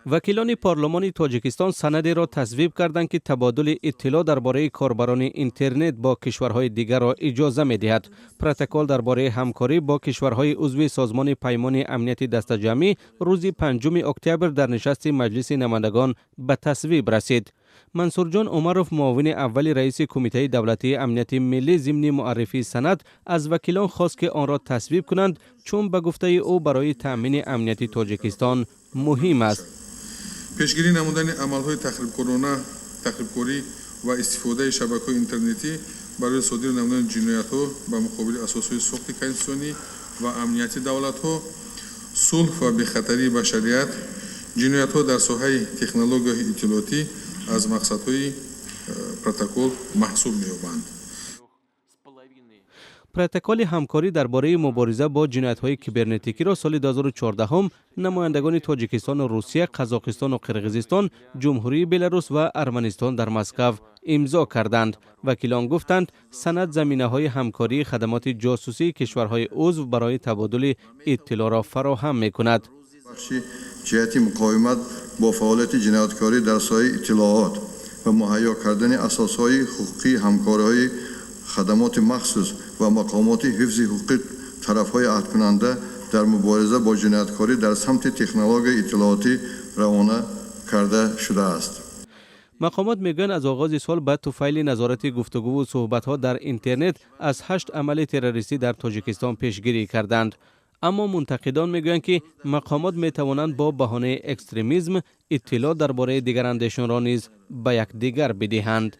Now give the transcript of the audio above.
Вакилони парлумони Тоҷикистон санадеро тасвиб карданд, ки табодули иттилоъ дар бораи корбарони интернет бо кишварҳои дигарро иҷоза медиҳад. Протокол дар бораи ҳамкорӣ бо кишварҳои узви Созмони Паймони Амнияти Дастаҷамъӣ рӯзи 5 октябр дар нишасти Маҷлиси намояндагон ба тасвиб расид. Мансурҷон Умаров, муовини аввали раиси Кумитаи давлатии амнияти миллӣ, зимни муаррифии санад аз вакилон хост, ки онро тасвиб кунанд, чун ба гуфтаи ӯ барои таъмини амнияти Тоҷикистон муҳим аст. Пешгирӣ намудани амалҳои тахрибкорона, тахрибкорӣ ва истифодаи шабакаҳои интернетӣ барои содир намудани ҷиноятҳо ба муқобили асосҳои сохти конститутсионӣ ва амнияти давлатҳо, сулҳ ва бехатарии башарият, ҷиноятҳо дар соҳаи технологияҳои иттилоотӣ аз мақсадҳои протокол маҳсуб меёбанд. Протоколи ҳамкорӣ дар бораи мубориза бо ҷиноятҳои кибернетикиро соли 2014 намояндагони Тоҷикистону Русия, Қазоқистону Қирғизистон, Ҷумҳурии Беларус ва Арманистон дар Москав имзо карданд. Вакилон гуфтанд, санад заминаҳои ҳамкории хадамоти ҷосусии кишварҳои узв барои табодули иттилоъро фароҳам мекунад. Бахши ҷиҳати муқовимат бо фаъолияти ҷинояткорӣ дар соҳаи иттилоот ва муҳайё кардани асосҳои ҳуқуқии ҳамкориҳои хадамоти махсус ва мақомоти ҳифзи ҳуқуқи тарафҳои аҳдкунанда дар мубориза бо ҷинояткорӣ дар самти технологияи иттилоотӣ равона карда шудааст. Мақомот мегӯянд, аз оғози сол ба туфайли назорати гуфтугӯву суҳбатҳо дар интернет аз ҳашт амали террористӣ дар Тоҷикистон пешгирӣ карданд. Аммо мунтақидон мегӯянд, ки мақомот метавонанд бо баҳонаи экстремизм иттилоъ дар бораи дигарандешонро низ ба якдигар бидиҳанд.